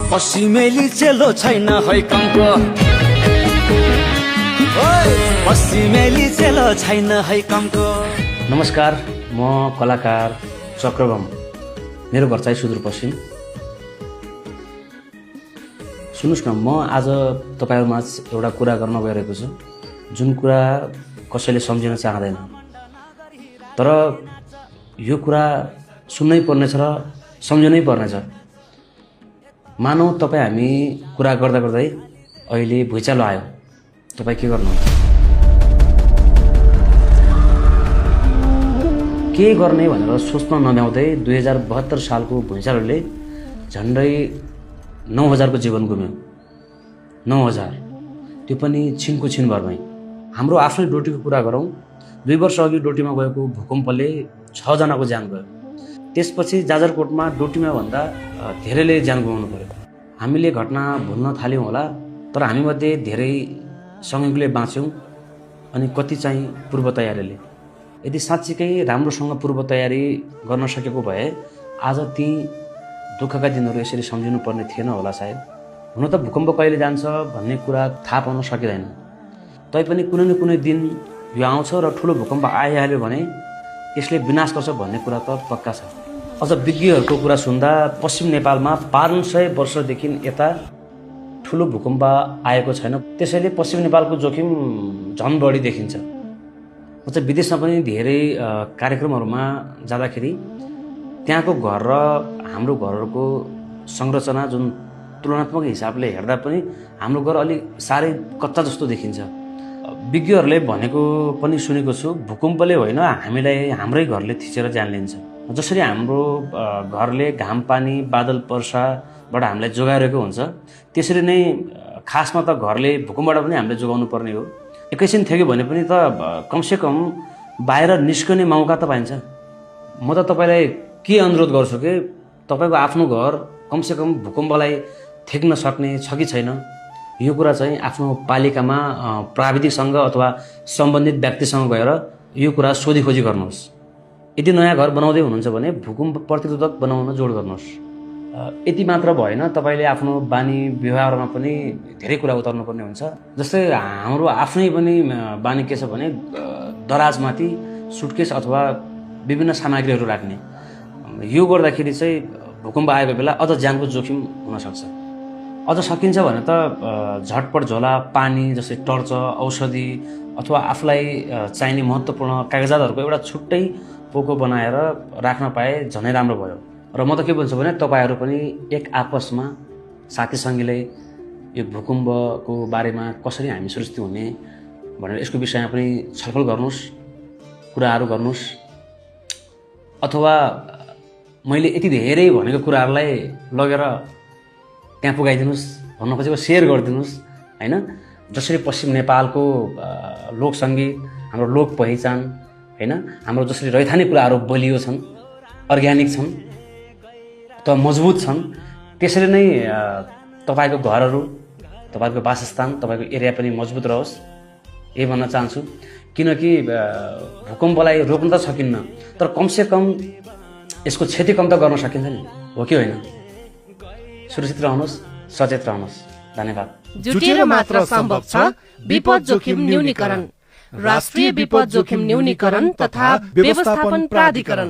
पश्चिमेली चेलो छैन है कमको, पश्चिमेली चेलो छैन है कमको। नमस्कार, म कलाकार चक्रबम। मेरो घर चाहिँ सुदूरपश्चिम। सुन्नुहोस् न, म आज तपाईहरुमाझ एउटा कुरा गर्न गइरहेको छु, जुन कुरा कसैले सम्झिन चाहदैन, तर यो कुरा सुन्नै पर्नेछ र सम्झनै पर्नेछ। मानौ तपाईँ हामी कुरा गर्दा गर्दै अहिले भुइँचालो आयो, तपाईँ के गर्नुहुन्छ? के गर्ने भनेर सोच्न नभ्याउँदै 2072 सालको भुइँचालोले झन्डै 9000 को जीवन गुम्यो। 9000, त्यो पनि छिनको छिन भरमै। हाम्रो आफ्नै डोटीको कुरा गरौँ, 2 वर्ष अघि डोटीमा गएको भूकम्पले 6 जनाको ज्यान गयो। त्यसपछि जाजरकोटमा डोटीमा भन्दा धेरैले ज्यान गुमाउनु पर्यो। हामीले घटना भुल्न थाल्यौँ होला, तर हामीमध्ये धेरै संयोगले बाँच्यौँ अनि कति चाहिँ पूर्व तयारीले। यदि साँच्चीकै राम्रोसँग पूर्व तयारी गर्न सकेको भए आज ती दुःखका दिनहरू यसरी सम्झिनु पर्ने थिएन होला सायद। हुन त भूकम्प कहिले जान्छ भन्ने कुरा थाहा पाउन सकिँदैन, तैपनि कुनै न कुनै दिन यो आउँछ र ठुलो भूकम्प आइहाल्यो भने यसले विनाश गर्छ भन्ने कुरा त पक्का छ। अझ विज्ञहरूको कुरा सुन्दा पश्चिम नेपालमा 500 वर्षदेखि यता ठुलो भूकम्प आएको छैन, त्यसैले पश्चिम नेपालको जोखिम झन् बढी देखिन्छ। अझ विदेशमा पनि धेरै कार्यक्रमहरूमा जाँदाखेरि त्यहाँको घर र हाम्रो घरहरूको संरचना जुन तुलनात्मक हिसाबले हेर्दा पनि हाम्रो घर अलि साह्रै कच्चा जस्तो देखिन्छ। विज्ञहरूले भनेको पनि सुनेको छु, भूकम्पले होइन हामीलाई हाम्रै घरले थिचेर ज्यान लिन्छ। जसरी हाम्रो घरले घाम पानी बादल वर्षाबाट हामीलाई जोगाइरहेको हुन्छ, त्यसरी नै खासमा त घरले भूकम्पबाट पनि हामीले जोगाउनु पर्ने हो। एकैछिन थ्याक्यो भने पनि त कमसेकम बाहिर निस्कने मौका त पाइन्छ। म त तपाईँलाई के अनुरोध गर्छु कि तपाईँको आफ्नो घर कमसेकम भूकम्पलाई थेक्न सक्ने छ कि छैन, यो कुरा चाहिँ आफ्नो पालिकामा प्राविधिकसँग अथवा सम्बन्धित व्यक्तिसँग गएर यो कुरा सोधीखोजी गर्नुहोस्। यदि नयाँ घर बनाउँदै हुनुहुन्छ भने भूकम्प प्रतिरोधक बनाउन जोड गर्नुहोस्। यति मात्र भएन, तपाईँले आफ्नो बानी व्यवहारमा पनि धेरै कुरा उतार्नुपर्ने हुन्छ। जस्तै हाम्रो आफ्नै पनि बानी के छ भने दराजमाथि सुटकेस अथवा विभिन्न सामग्रीहरू राख्ने। यो गर्दाखेरि चाहिँ भूकम्प आएको बेला अझ ज्यानको जोखिम हुनसक्छ। अझ सकिन्छ भने त झटपट झोला पानी जस्तै टर्च, औषधि अथवा आफूलाई चाहिने महत्त्वपूर्ण कागजातहरूको एउटा छुट्टै पोको बनाएर राख्न पाए झनै राम्रो भयो। र म त के भन्छु भने तपाईँहरू पनि एक आपसमा साथीसँगीले यो भूकम्पको बारेमा कसरी हामी सुरक्षित हुने भनेर यसको विषयमा पनि छलफल गर्नुहोस्, कुराहरू गर्नुहोस्। अथवा मैले यति धेरै भनेको कुराहरूलाई लगेर त्यहाँ पुगाइदिनुहोस्, भन्न खोजेको सेयर गरिदिनुहोस् होइन। जसरी पश्चिम नेपालको लोक सङ्गीत, हाम्रो लोक पहिचान होइन, हाम्रो जसरी रैथाने कुराहरू बलियो छन्, अर्ग्यानिक छन्, त मजबुत छन्, त्यसरी नै तपाईँको घरहरू, तपाईँको वासस्थान, तपाईँको एरिया पनि मजबुत रहोस्, यही भन्न चाहन्छु। किनकि भूकम्पलाई रोक्न त सकिन्न, तर कमसेकम यसको क्षति कम त गर्न सकिन्छ नि, हो कि होइन? सुरक्षित रहनुहोस्, सचेत रहनुहोस्। धन्यवाद। जुटेर मात्र सम्भव छ विपद जोखिम न्यूनीकरण, राष्ट्रिय विपद जोखिम न्यूनीकरण तथा व्यवस्थापन प्राधिकरण।